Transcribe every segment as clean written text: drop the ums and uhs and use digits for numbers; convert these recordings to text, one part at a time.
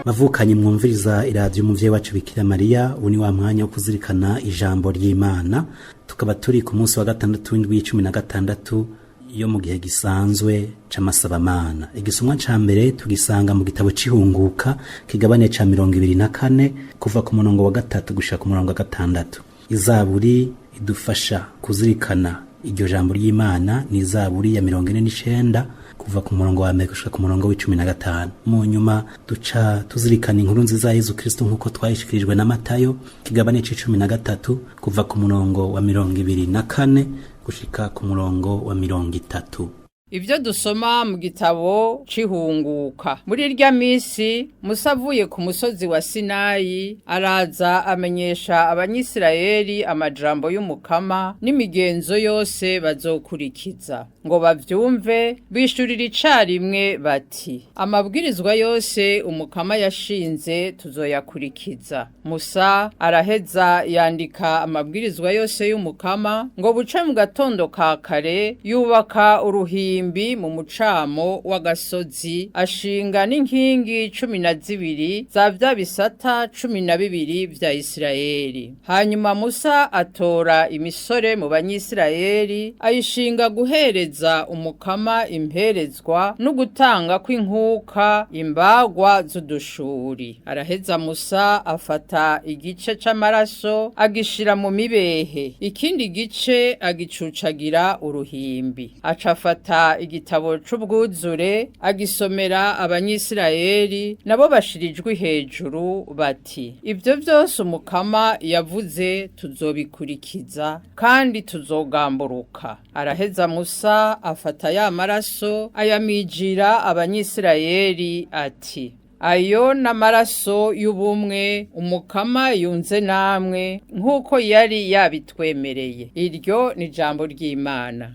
Bavukanye mwumviriza iradiyo umuvyeyi wacu Bikira Mariya, ubu ni wa mwanya wo kuzirikana ijambo ry'Imana. Tukaba turi ku munsi wa gatandatu w'indwi y'icumi na gatandatu yo mu gihe gisanzwe c'amasabamana. Igisomwa ca mbere tugisanga mu gitabo c'Ihunguka, kigabane ca 24, kuva ku murongo wa 3 gushika ku murongo wa 6. Izaburi idufasha kuzirikana iryo jambo ry'Imana ni Izaburi ya 49, kuva ku murongo wa 1 gushika ku murongo wa 15. Mu nyuma duca tuzirikana inkuru nziza ya Yezu Kristo nk'uko twayishikirijwe na Matayo, kigabane c'icumi na 3, kuva ku murongo wa 24 gushika ku murongo wa 30. Ivyo dusoma mu gitabo c'Ihunguka. Muri irya misi, Musa avuye ku musozi wa Sinayi, araza amenyesha Abanyisirayeli amajambo y'Umukama n'imigenzo yose bazokurikiza. Ngo bavyumve, bishurira icarimwe bati: "Amabwirizwa yose Umukama yashinze tuzoyakurikiza." Musa araheza yandika amabwirizwa yose y'Umukama, ngo buce mu gatondo ka kare yubaka uruhimbi mu mucamo w'agasozi, ashinga n'inkingi 12 za vya bisata 12 vya Isirayeli. Hanyuma Musa atora imisore mu Banyisirayeli, ayishinga guhereza Umukama imperezwa no gutanga kw'inkuka imbagwa z'udushuri. Araheza Musa afata igice c'amaraso agishira mu mibehe, ikindi gice agicucagira uruhimbi. Aca afata igitabo c'ubwuzure agisomera Abanyisirayeli, nabo bashira ijwi hejuru bati: "Ivyo vyose Umukama yavuze tuzobikurikiza kandi tuzogamburuka." Araheza Musa afata ya maraso ayamijira Abanyisirayeli ati: "Ayo n'amaraso y'ubumwe Umukama yunze namwe nk'uko yari yabitwemereye." Iryo ni jambo ry'Imana.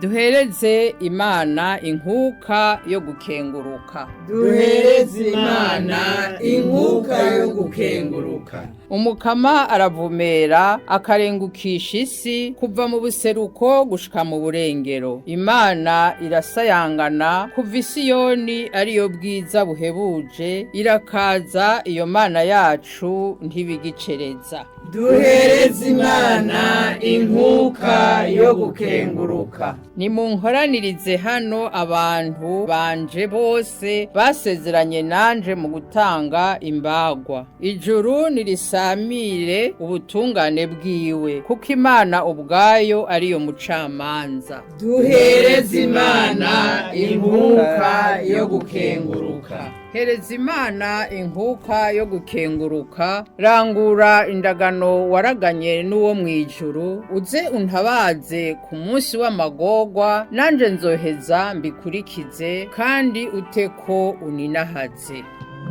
Duhereze Imana inkuka yo gukenguruka. Duhereze Imana inkuka yo gukenguruka. Umukama aravumera akarengukisha isi kuva mu buseruko gushika mu burengero. Imana irasayangana kuva Isiyoni ariyo bwiza buhebuje, irakaza iyo Mana yacu ntibigicereza. Duhereze Imana inkuka yo gukenguruka. Nimunkoranirize hano abantu banje bose basezeranye nanje mu gutanga imbagwa. Ijuru nirisamire ubutungane bwiwe, kuko Imana ubwayo ariyo mucamanza. Duhereze Imana inkuka yo gukenguruka. Hereza Imana inkuka yo gukenguruka, rangura indagano waraganye n'uwo mw'ijuru, uze untabaze ku munsi w'amagorwa, nanje nzoheza mbikurikize, kandi uteko uninahaze.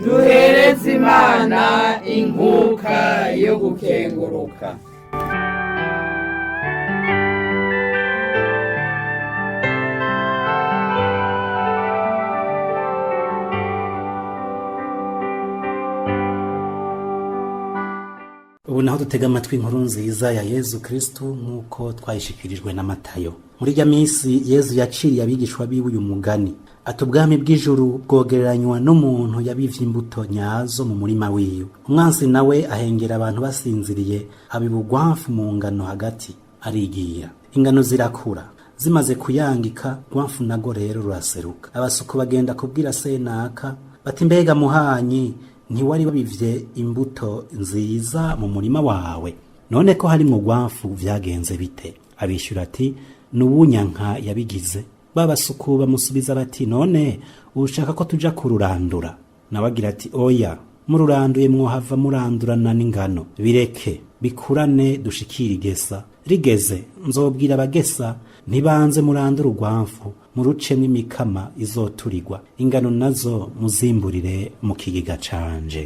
Duhereze Imana inkuka yo gukenguruka. Ubu naho dutega amatwi inkuru nziza ya Yezu Kristu nk'uko twayishikirijwe na Matayo. Muri irya minsi Yezu yaciriye abigishwa biwe uyu mugani ati: "Ubwami bw'ijuru bwogereranywa n'umuntu yabivye imbuto nyazo mu murima wiwe. Umwansi nawe ahengera abantu basinziriye, abiba urwamfu mu ngano hagati, arigira. Ingano zirakura, zimaze kuyangika, rwamfu nago rero ruraseruka. Abasuku bagenda kubwira senaka bati: mbega muhanyi, ntiwari wabivye imbuto nziza mu murima wawe? None ko harimwo urwamfu vyagenze bite?" Abishyura ati: "N'ubunyanka yabigize." Babasuku bamusubiza bati: "None ushaka ko tuja kururandura?" Nawe agira ati: "Oya, mururanduye mwohava murandurana n'ingano. Bireke bikurane dushikire igesa. Rigeze nzobwira abagesa ntibanze murandure urwamfu, murucemwo imikama izoturigwa, ingano nazo muzimburire mu kigega canje."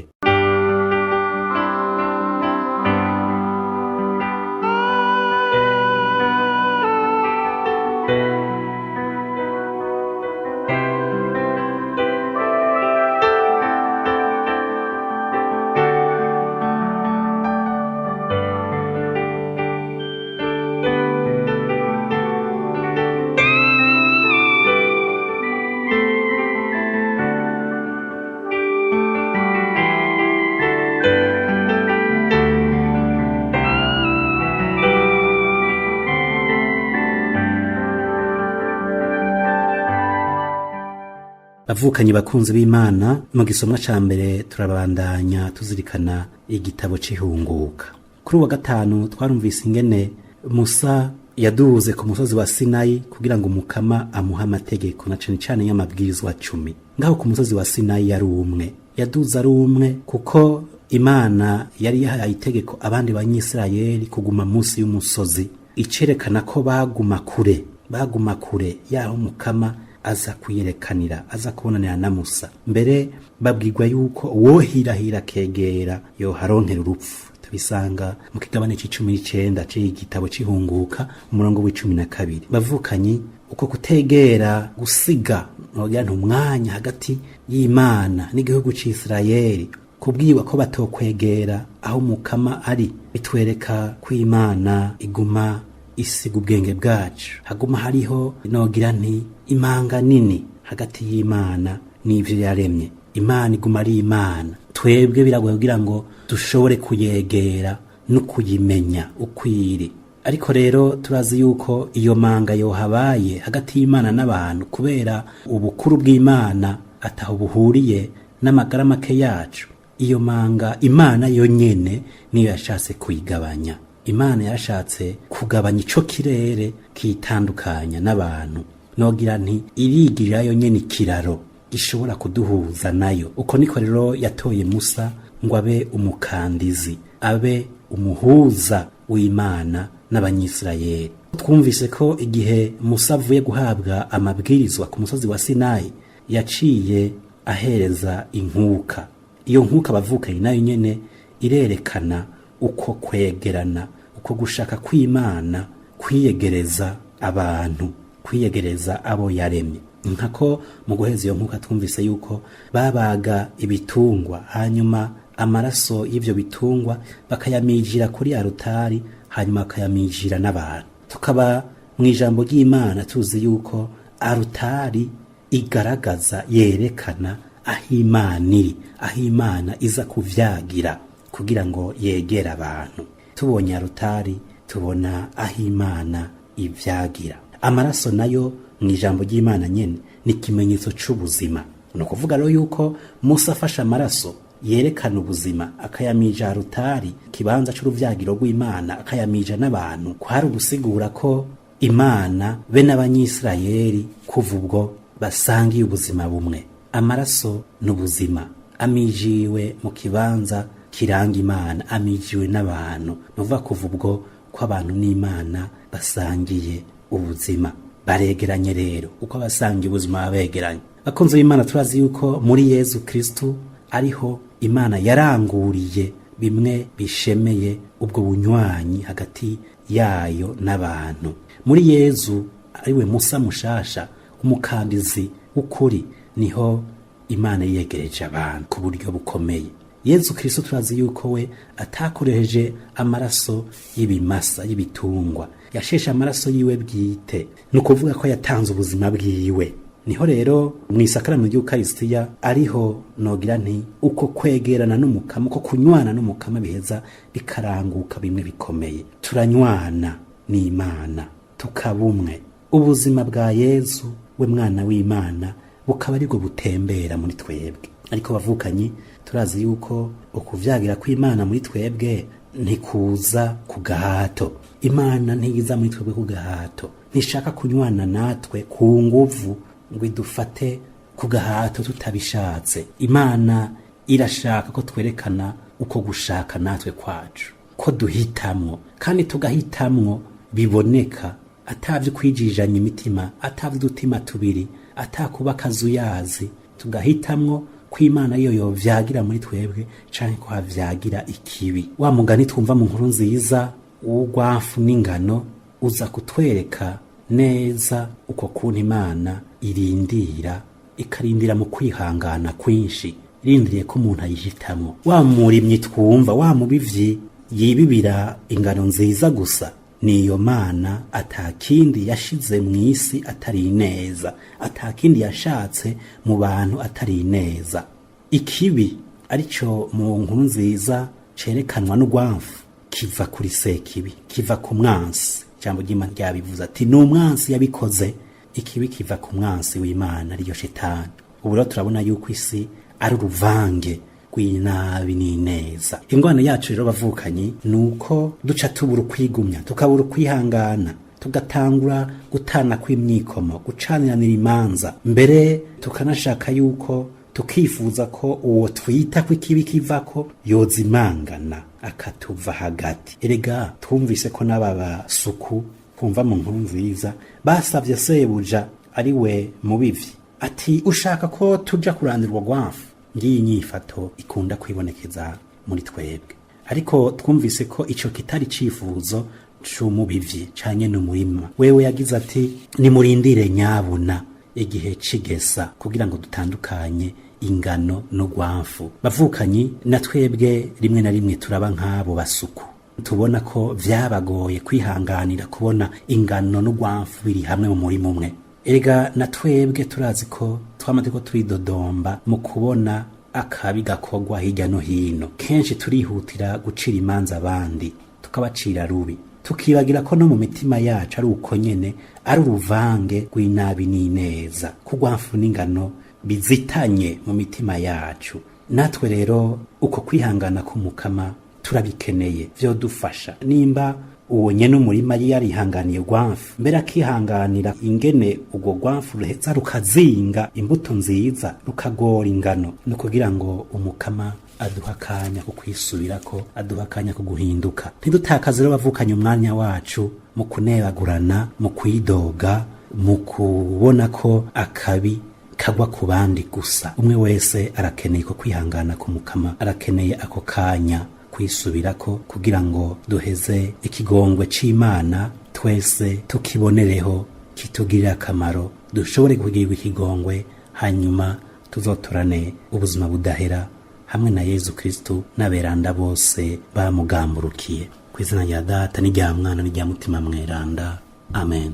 Bavukanyi bakunzi b'Imana, mu gisomwa ca mbere turabandanya tuzirikana igitabo c'ihunguka. Kuri uwa gatanu twarumvise ingene Musa yaduze ku musozi wa Sinayi kugira ngo Umukama amuhe amategeko na cane cane y'amabwirizwa 10. Ngaho ku musozi wa Sinayi yari umwe, yaduze ari umwe kuko Imana yari yahaye itegeko abandi banyisirayeli kuguma munsi y'umusozi, icerekana ko baguma kure, baguma kure yaho Umukama aza kwiyerekanira, aza kubonanira na Musa. Mbere babwirwa yuko uwohirahira akegera yoharonkera urupfu. Tubisanga mu kigabane c'icumi n'icenda c'igitabo c'ihunguka, umurongo w'12. Bavukanyi, uko kutegera, gusiga nogira nti umwanya hagati y'Imana n'igihugu c'Isirayeli, kubwirwa ko batokwegera aho Umukama ari, bitwereka ko Imana iguma isiga ubwenge bwacu. Haguma hariho, nogira nti, imanga nini hagati y'Imana n'ivyo yaremye. Imana iguma ari Imana. Twebwe biragoye kugira ngo dushobore kuyegera no kuyimenya ukwiri. Ariko rero turazi yuko iyo manga yohabaye hagati y'Imana n'abantu, kubera ubukuru bw'Imana ataho buhuriye n'amagara make yacu. Iyo manga Imana yonyene niyo yashatse kuyigabanya. Imana yashatse kugabanya ico kirere kitandukanya n'abantu, nogira nti irigirira yonyene ikiraro gishobora kuduhuza nayo. Uko niko rero yatoye Musa ngo abe umukandizi, abe umuhuza w'Imana n'Abanyisirayeli. Twumvise ko igihe Musa avuye guhabwa amabwirizwa ku musozi wa Sinayi, yaciye ahereza inkuka. Iyo nkuka, bavukanye, nayo nyene irerekana uko kwegerana, uko gushaka kw'Imana kwiyegereza abantu, kwiyegereza abo yaremye. Nkako mu guheza iyo nkuka twumvise yuko babaga ibitungwa, hanyuma amaraso y'ivyo bitungwa bakayamijira kuri arutari, hanyuma bakayamijira n'abantu. Tukaba mu ijambo ry'Imana tuzi yuko arutari igaragaza, yerekana aho Imana iri, aho Imana iza kuvyagira kugira ngo yegere abantu. Tubonye arutari, tubona aho Imana ivyagira. Amaraso nayo mu ijambo ry'Imana nyene ni ikimenyetso c'ubuzima. Ni ukuvuga rero yuko Musa afashe amaraso yerekana ubuzima, akayamija arutari, ikibanza c'uruvyagiro rw'Imana, akayamija n'abantu, kwari ugusigura ko Imana be n'Abanyisirayeli kuva ubwo basangiye ubuzima bumwe. Amaraso n'ubuzima amijiwe mu kibanza kiranga Imana, amijiwe n'abantu, ni ukuvuga kuva ubwo ko abantu n'Imana basangiye ubuzima, baregeranye. Rero uko abasangiye ubuzima baba begeranye. Bakunze b'Imana, turazi yuko muri Yezu Kristu ariho Imana yaranguriye bimwe bishemeye ubwo bunywanyi hagati yayo n'abantu. Muri Yezu, ariwe Musa mushasha, umukandizi w'ukuri, niho Imana yiyegereje abantu ku buryo bukomeye. Yezu Kristo turazi yuko we atakoresheje amaraso y'ibimasa, y'ibitungwa, yasheshe amaraso yiwe bwite, ni ukuvuga ko yatanze ubuzima bwiwe. Niho rero mu isakaramo ry'Ukarisitiya ariho, nogira nti, uko kwegerana n'Umukama, uko kunywana n'Umukama biheza bikaranguka bimwe bikomeye. Turanywana n'Imana, tukaba umwe. Ubuzima bwa Yezu, we mwana w'Imana, bukaba aribwo butembera muri twebwe. Ariko bavukanyi, turazi yuko ukuvyagira kw'Imana muri twebwe ntikuza ku gahato. Imana ntiyiza muri twebwe ku gahato, ntishaka kunywana natwe ku nguvu ngo idufate ku gahato tutabishatse. Imana irashaka ko twerekana uko gushaka natwe kwacu, ko duhitamwo, kandi tugahitamwo biboneka, atavyo kwijijanya imitima, atavyo udutima tubiri, atakuba akazuyazi. Tugahitamwo ko Imana yo yovyagira muri twebwe canke ko havyagira ikibi. Wa mugani twumva mu nkuru nziza w'urwafu n'ingano uza kutwereka neza uko kuntu Imana irindira, ikarindira mu kwihangana kwinshi, irindiriye ko umuntu ayihitamwo. Wa murimyi twumva, wa mubivyi yibibira ingano nziza gusa, niyo Mana atakindi yashize mu isi atari ineza, atakindi yashatse mu bantu atari ineza. Ikibi, arico mu nkuru nziza cerekanwa n'urwamfu, kiva kuri Sekibi, kiva ku mwansi. Ijambo ry'Imana ryabivuze ati ni umwansi yabikoze. Ikibi kiva ku mwansi w'Imana, ariyo Shetani. Ubu rero turabona yuko isi ari uruvange rw'inabi n'ineza. Ingwano yacu rero bavukanyi, ni uko duca tubura ukwigumya, tukabura ukwihangana, tugatangura gutana kw'imyikomo, gucaniranira imanza, mbere tukanashaka yuko tukifuza ko uwo twita ko ikibi kivako yozimangana akatuva hagati. Erega twumvise ko n'aba basuku kumva mu nkuru nziza basavye sebuja, ari we mubivyi, ati: "Ushaka ko tuja kurandirwa rwamfu?" Ngiyi nyifato ikunda kwibonekeza muri twebwe, ariko twumvise ko ico kitari cifuzo c'umubivyi canke n'umurima. Wewe yagize ati: "Nimurindire nyabuna igihe cigesa kugira ngo dutandukanye ingano n'urwamfu." Bavukanyi, na twebwe rimwe na rimwe turaba nk'abo basuku, tubona ko vyabagoye kwihanganira kubona ingano n'urwamfu biri hamwe mu murima umwe. Erega na twebwe turazi ko twamaze ko turidodomba mu kubona akabi gakorwa hirya no hino. Kenshi turihutira gucira imanza abandi, tukabacira rubi, tukibagira ko no mu mitima yacu ari uko nyene, ari uruvange rw'inabi n'ineza, kugwamfu n'ingano bizitanye mu mitima yacu. Natwe rero uko kwihangana k'umukama turabikeneye, vyodufasha. Nimba uwo nyene umurima yarihanganiye rwamfu, mbere akihanganira ingene urwo rwamfu ruheza rukazinga imbuto nziza, rukagora ingano, ni ukugira ngo umukama aduha akanya ko kwisubirako, aduha akanya ko guhinduka. Ntidutakaze rero bavukanye umwanya wacu mu kunebagurana, mu kwidoga, mu kubona ko akabi kagwa ku bandi gusa. Umwe wese arakeneye ko kwihangana k'umukama, arakeneye ako kanya kwisubirako kugira ngo duheze ikigongwe c'Imana twese tukibonereho, kitugirire akamaro, dushobore kugirirwa ikigongwe, hanyuma tuzotorane ubuzima budahera hamwe na Yezu Kristu n'aberanda bose bamugamburukiye. Ku izina rya Data n'irya Mwana n'irya Mutima Mweranda, amen.